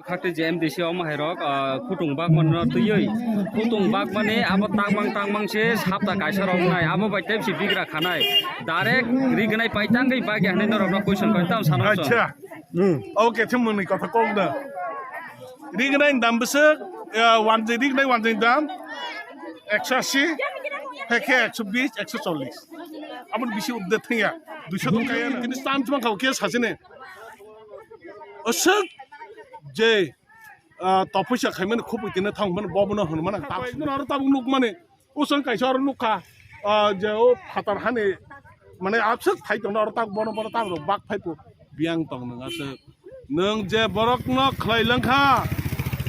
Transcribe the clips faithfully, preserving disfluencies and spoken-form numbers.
Khakti je M D C omo hai rok, ah, khutung bak mano twiwi. Khutung bak mani abo tangmang tangmang se sapta kaisa rok nai. Abo bai tep si bigra khanai. Direct rignai pai tangwi bagi hanai norok no question koi tam sano. Acha. Hmm. Oke, thim mani kotha kok da. Rignai dam bwswk, ah, wanjwi rignai wanjwi dam ekso asi, heke ekso bis, ekso chollis. Aboni bisi udde thangya, duiso tong kaya na. Tini stand chuma khao khe sasine. Aswk je, ah, tophuisa khaimani khupui tini thangmani bobono hwnmani. Tabuk aro tabuk nukmani. Usung kaisa oro nukha, ah, je o phatar hani, mane, abswk thai tongna oro tak bono bono tak rok bak phai po biyang tong nang aswk. Nwng je borokno khlai langkha,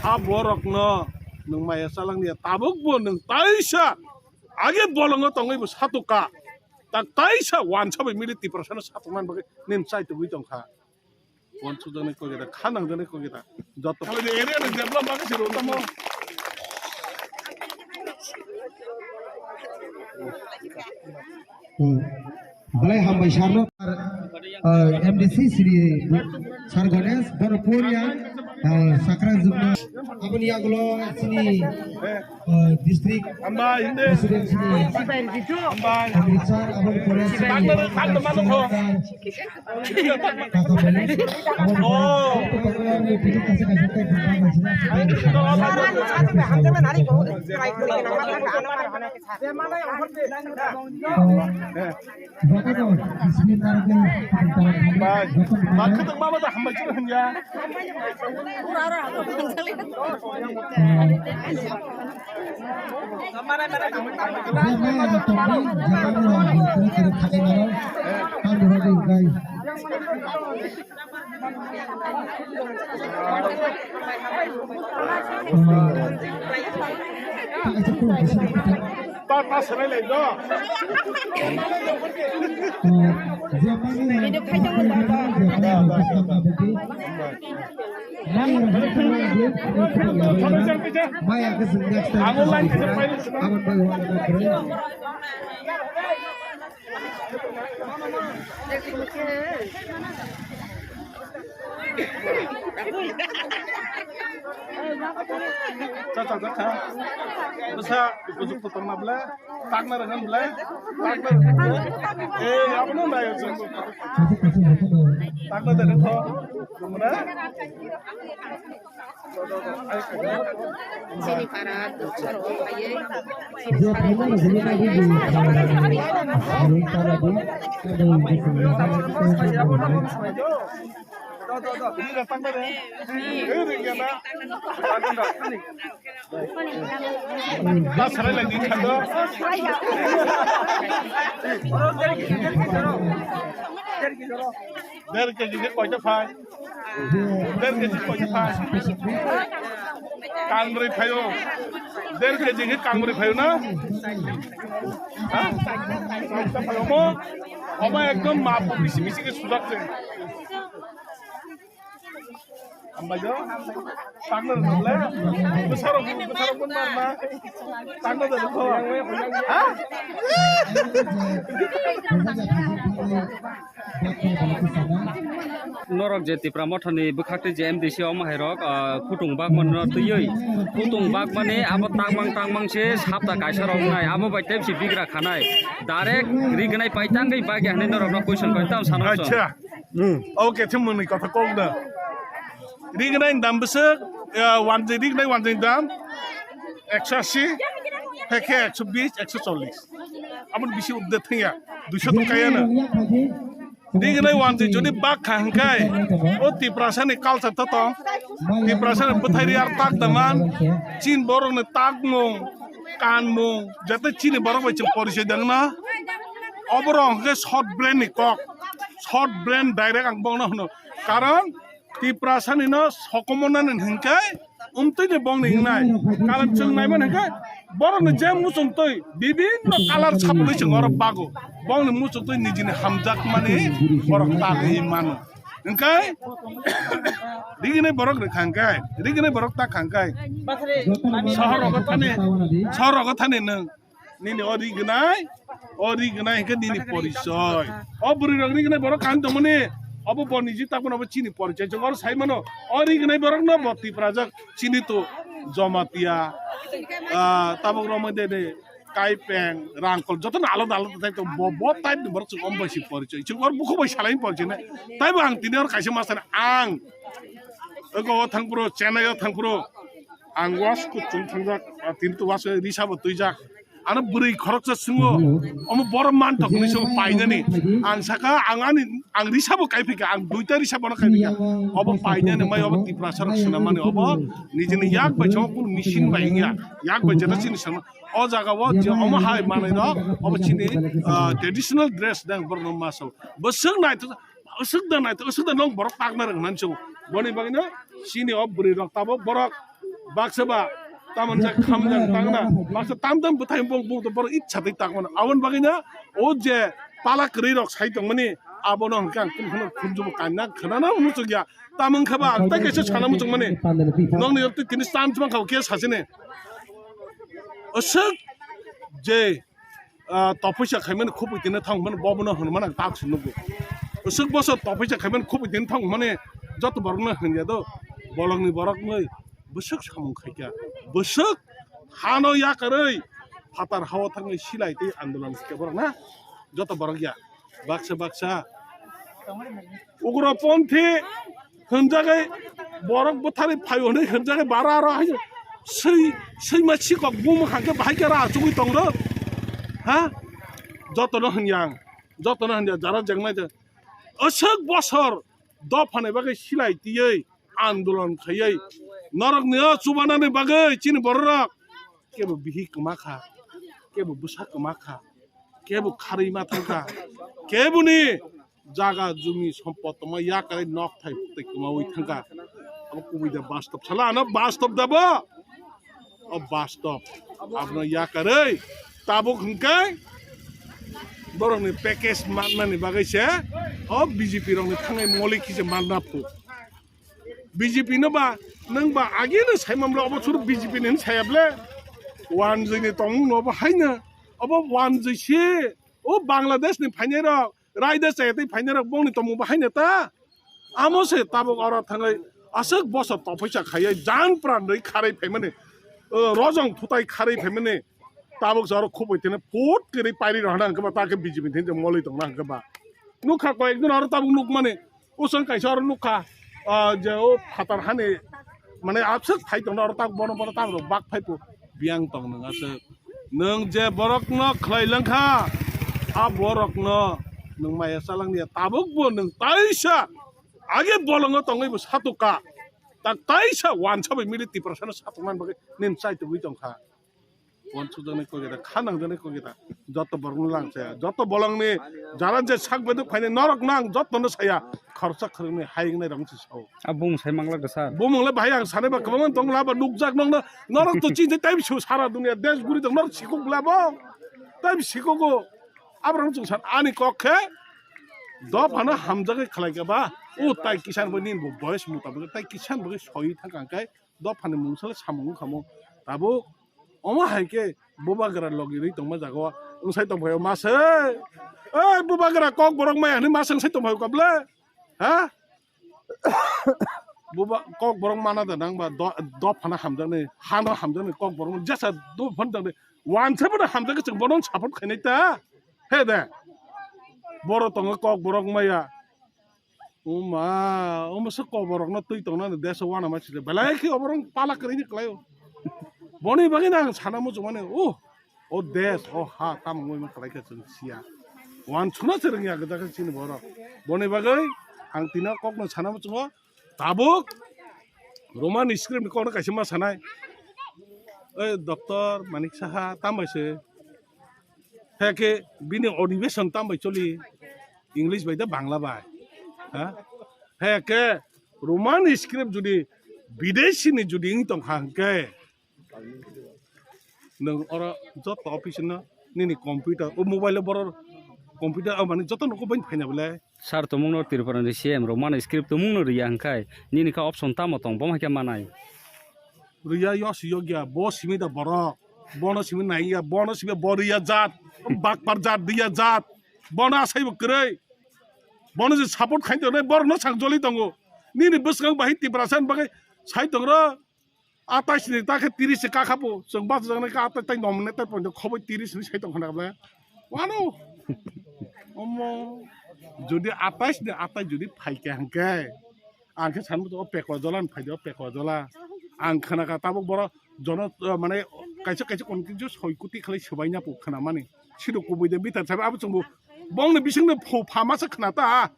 a borokno nwng maya chalangni tabuk bo nwng taisa age bolongo tongwi bo satukha. Tak taisa wansa bai mili Tiprasano satuknani bagwi nini chai tugwi tongkha. Wan sujak nai koi gita, kha nang jani koi gita. Joto. Kami di area ni develop bagi si rota mo. Hmm. Belai hambai sarno, eh, M D C sini Sar Ganesh, bono puria, eh, sakra jumna. Aboni yagulo sini, eh, district Ambai, inde. President sini Ambai. Amritsar, aboni pore sini Tangda, tangda, mano ko. Bai. Bai. Ta, ta, serai lai do. Video khai tong do. Maya ke sing next time. Ang online ke pai. Abang bai wala ko. Cha cha cha cha. Bwsa bujuk kotor na ble. Takna rwngkha ble. Takna rwngkha ble. Eh, abono nai chwng. Takna de rwngkha. Chini para duksa rok phaiwi. Der kg khe koita phai? Der kg koita phai? Kangrwi phaio. Der kg khe kangrwi phaio na? Ha? Omo, omo ekdom map bisi bisi khe sujak se. Ambai jo. Tangna rwkha le. Bwsarok, bwsarok pun mar ma. Tangna da rwkha. Ha? Norok je Tipra Mothani bwkhak tei je M D C omo hai rok, ah, khutung bak mano twiwi. Khutung bak mani abo tangmang tangmang se sapta kaisa rok nai. Abo bai tep si bigra khanai. Direct rignai pai tangwi bagi hanai norok no question koi tam sano. Acha. Hmm. Oke, thim mwnwi kotha kok da. Rignai dam bwswk, eh, wanjwi rignai wanjwi dam ekso asi, heke ekso bis, ekso chollis. Aboni bisi udde thangya, duiso tong kaya na. Rignai wanjwi jodi bak kha hwnkhe, o Tiprasani culture to tong. Tiprasani bwthai ri ar tak da man, chin borokni takmung, kanmung, jate chini borok bai chwng porichoi dang na. Oborok hwnkhe short brain ni kok. Short brain direct ang bongno hwno. Karon Tiprasani no sokomornani hwnkhe umtwi de bongni wngnai. Karon chwng naimani hwnkhe borokni je muchungtwi bibinno color sapului chwng oro bago. Bongni muchungtwi nijini hamjakmani borok tagwi mano. Hwnkhe rignai borok rwkha hwnkhe, rignai borok takha hwnkhe. Sohor rogo thani, sohor rogo thani nwng. Nini o rignai, o rignai hwnkhe nini porichoi. O bwrwi rok rignai borok kaham tongmani. Obo bo niji takmano obo chini porichoi. Chwng oro sai mano, o rignai borokno bo Tiprajak chini to Jamatia, ah, tabuk romwi de de Kaipeng, Rangkol, jotono alada alada type tong bo, bo type ni borok chwng omo bai si porichoi. Chwng oro bukhuk bai salai porichoi na. Taibo ang tini oro kaisa ma sana ang. Ego o thangphuru, Chennai o thangphuru. Ang was kuchung thangjak, ah, tini to was risa bo twijak. Ano bwrwi khoroksa swngo, omo borok manthok hinwi se painani. Ang saka, ang ani, ang risa bo kaiphika, ang duita risa bono kaiphika. Obo painani mai, obo Tiprasa rok swnam mani, obo nijini yak bai chongo kunu machine bai wngya. Yak bai jeta chini swnam. O jaga o je omo hai manwi rok, obo chini, ah, traditional dress dang borok no maso. Bwswk naithok, aswk da naithok, aswk da nong borok takna rwngmani chwng. Boni bagwino chini o bwrwi rok tabuk borok baksa ba tamon jak kham jak tangna. Baksa tam tam bwthai bong bong to borok itsa twi takmano. Aboni bagwino o je pala kwrwi rok sai tongmani abono hwnkhe ang khunju bo kaina khwnana muchungya. Tamon khe ba ang tai kaisa sana muchungmani. Nongni rok twi tini chance mankha o khe sachini. Aswk je ah, tophuisa khaimani khupui tini thang hwnmani bobono hwnmani ang tak se nukgo. Bwswk bosor tophuisa khaimani khupui tini thang hwnmani joto borokno hwnya do, bolongni borokno bwswk samung khaikha, bwswk hano yakarwi phatar hao thangwi silai tei andolon khaikha borok na, joto borok ya baksa baksa. Ugroponthi hwnjagwi borok bwtharwi phaio hwnwi hwnjagwi bara aro hai swi swima sikok bumung hangkhe bahai khe ra achugwi tongro ha jotono hwnyang jotono hwnyang jara jengmai je aswk bosor dophani bagwi silai twiwi andolon khaiwi norokni o chubanani bagwi chini bororok kebo bihi kwma kha kebo bwsa kwma kha kebo kharwi ma thangkha keboni jaga jumi sompot tongma yakarwi nok thai tei kwmawi thangkha. Abo kubui da bastop sala ano bastop da bo? O bastop. Abono yakarwi tabuk hwnkhe borokni package mannani bagwi se o B J P rokni thangwi moli khise manna phu. B J P no ba nwng ba agino saimamle obo chwrw B J P ni hwn saya ble. Wanjwi ni tongmung no obo haino obo wanjwi se o Bangladesh ni phainai rok raida chaya tei phainai rok bongni tongmung bo haino ta. Amo se tabuk oro thangwi aswk bosor tophaisa khaiwi jan pran rwi kharwi phaimani, o, rojong thutai kharwi phaimani tabuk se oro khubui tini phut kwrwi pairi rw hana hwnkhe ba ta khe B J P ni thani moli tongna hwnkhe ba nukha koi ekjon oro tabuk nukmani. Usung kaisa oro nukha, ah, je o phatar hani, mane, abswk phai tongna oro tak bono bono tak rok bak phai po biyang tong nang aswk. Nwng je borokno khlai langkha, a borokno nwng maya chalangya tabuk bo nwng taisa age bolongo tongwi bo satukha. Tak taisa wansa bai mili Tiprasano satuknani bagwi nini chai tugwi tongkha. Wan sujaknai koi geda, kha nangjaknai koi geda. Joto borokno lang saya. Joto bolongni jara je sak beduk phainai norok nang jotono saya. Khoroksa khoroknwi hai wngnai rok se sao. A bumung sai manglak da sir. Bumung le bahai ang sanai ba kwbangma tong la ba nukjak nokno. Norok to chini tei su sara dunia desh guri tong norok sikok la bo. Tei sikogo. Abrang chung san ani kok khe dophano hamjagwi khlai kha ba. O tai kisan bo nini bo boyes mutabik tai kisan bo soi thang kang kai. Dophani mungsale samung wngkha mo. Tabuk omo hai khe bubagra logi rwi tongma jaga o wngsai tongphaio masa. Oi bubagra kok borok maya hinwi masa wngsai tongphaio kable. Ha? Buba kok borok mana da nang ba do-, dophano hamjaknai, hano hamjaknai kok borok jesa dophano tangdi. Wansa bono hamjakgwi chwng bono support khainai ta. He de. Boro tongo kok borok maya. Uma, uma se koborokno twi tongnani deso uanama sile belai khe oborok pala kwrwini kwlaio. Boni bagwino ang sana muchungmani, uh, o des, o ha, tamo wngwi kwlai khe chwng siya. Uansukna se rwngya gwja khe chini borok. Boni bagwi ang tino kokno sana muchungo, tabuk Roman script ni kokno kaisa ma sanai. Oi, Doctor Manik Saha, tamo bai se? Heke bini odhibeshon tam bai choli, English bai da Bangla bai. Ha? Heke Roman script jodi bideshi ni jodi wng tong kha hwnkhe, nwng oro joto office no nini computer, o mobile o borok computer, o mani joto nogo bai phaina bole. Sir, tumungno Tripura ni C M Roman script tumungno riya hwnkhe, nini kha option tamo tong, bomo hai khe manai? Riya yo si yogya, bo simi da borok, bono simi naiya, bono simi bo riya jat, bakpar jat, riya jat, bono asai bo kwrwi. Bono je support khai tongnai borokno sangjoli tongo. Nini bwskango bahai Tiprasa ni bagwi sai tongro. Atais ni ta khe tiris se kakhapo. Chwng bachajak nai khe atais tai nom ne tai poito khoboi tiris ni sai tong khana bla. Wano. Omo. Jodi atais ni atais jodi phai khe hangke. Ang khe sanbo o pekwa jola ni phai de o pekwa jola. Ang khana ka tabuk boro jono, eh, mane kaisa kaisa kon kinjo soi kuti khlai swbai na po khana mani. Sido kubui de bitar sabe abo chwngbo. Bong ni bising de pho phama se khana ta.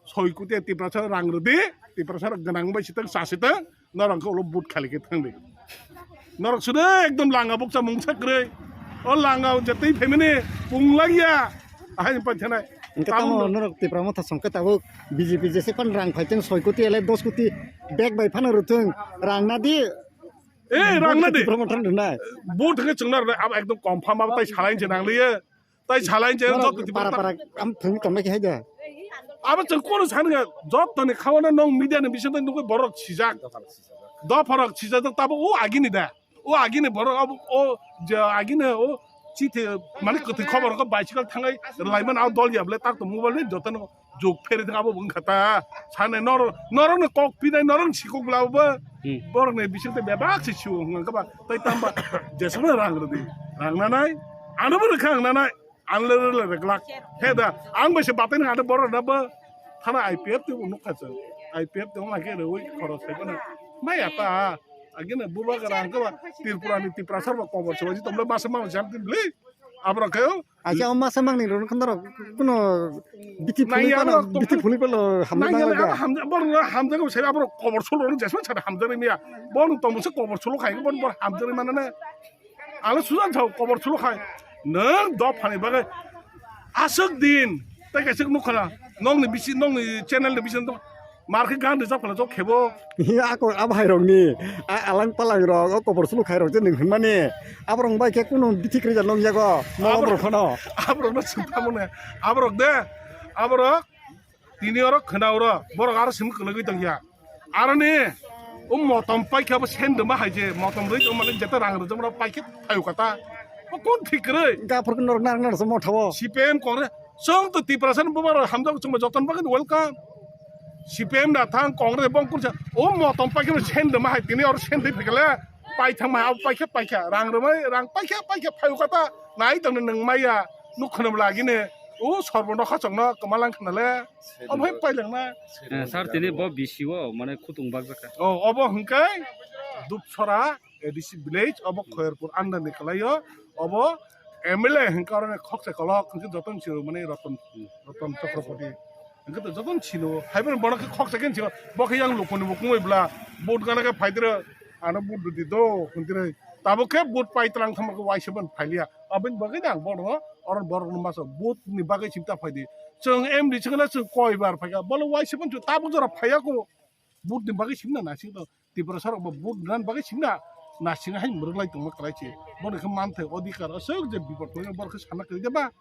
Soi kuti Tiprasa rang rwdi, Tiprasa rok gwnang bai sitang sa sitang, norok khe ulo but khali khe thangdi. Norok sude ekdom langa bukcha mungsa kwrwi. O langa je tei family pung langya. Ahai pa thanai. Engke tamo norok Tipra Motha songke tabuk B J P jese kon rang phai teng soi kuti ele dos kuti bag bai phano rwthwng rang nadi. Eh, rang nadi. Tipra Motha rwnai. But khe chwngna rwnai, abo ekdom confirm abo tai salai je nangliya. Tai salai je norok joto para para am thung tong khe haida. Abo chwng kono sani ga joto ni khawana nong media ni bising nugwi borok sijak. Dopha rok sijak tabo o agini da. O agini borok abo o je agini o chithe mane kwthwi khobor ko bicycle thangai laiman abo dol ya bole tak to mobile ni joto no jog pheri thang abo wngkha ta. Sani nor norok ni kok pinai norok ni sikok bla bo. Hmm. Borok ni bising te bebak se siwo wngkha ba tai tamba jesana rang rwdi. Rang nanai. Ano bo rwkha ang nanai. Ang le le le glak. He da, ang bai se batai nang ada borok da ba. Thana I P F te nuk kha chang. I P F te ma ke rewi khoros sai bana. Mai ata. Agina buba gara ang ba Tripura ni Tiprasa ba kobor se waji tomle masa ma jam tin le. Abra kayo. Acha o masa mang ni ron khon daro kuno biti phuli pano, biti phuli pano hamna nang ya laga. Hamja borok hamja ko se abro kobor solo ro jesma chada hamja ni ya. Bon tomo se kobor solo khai bon bor hamja ni manane. Ang sujan thau kobor sulu khai. Nwng dophani bagwi aswk din tei kaisa nukha na. Nokni bisi nokni channel ni bisingo mar khe gan rijak phala jok khebo. Ako abo hai rokni alang palang rok o kobor sulu khai rok je nwng hwnmani. Aborok bai khe kunu bithik rijak nong yago. Aborok phano. Aborok no sintha mone. Aborok de. Aborok Tini oro khwna oro borok aro simi kwlwgwi tongya. Aroni o motom paikha bo sendoma hai je motom rwi tong mani jeta rang rwjak mano paikhe phaio kata. O kon thik kwrwi? Gaphur norok narwk narwk se motha o. C P M Congress chwng to Tiprasa ni bubar hamjak chwngbo joton bagwi welcome. C P M da thang Congress bong kursa o motom paikhe bo sendoma hai tini oro sendwi phaikha le paithang mai abo paikha paikha rang rwmai rang paikha paikha phaio kata nai tongni nwng maya nuk khwnam lagine o sorbo nokha chokno kwmalang khwnale. Obo hai pailangna. Eh, sir, tini bo B C O mane khutung bakjakha. Oh, obo hwnkhe Dupsora A D C village, obo Khoyerpur under ni kwlaio, obo M L A hwnkhe oroni khoksa kolok hwnkhe joto ni siro mane Ratan, Ratan Chakraborty. Hwnkhe to joto ni sino, haibo bono khe khoksa khe sino, bo khe yang lukuni bo kungoi bla, vote gana khe phaidiro, ano vote rwdi do, hwnkhe tabuk khe vote pai tlang thangma khe waisa ban phailiya. Aboni bagwi no ang bono oro borokno masa vote ni bagwi simi ta phaidi. Chwng M D chwngno chwng koi bar phaikha. Bolo waisa phano tabuk jora phaiya ko. Vote ni bagwi simi na nasing to. Tiprasa rok bo vote rwna bagwi simi na nasing hai mwrwk lai tongma kwlai se. Bono khe manthai odhikar aswk je bipot kwlai borok khe sana kwrwi de ba.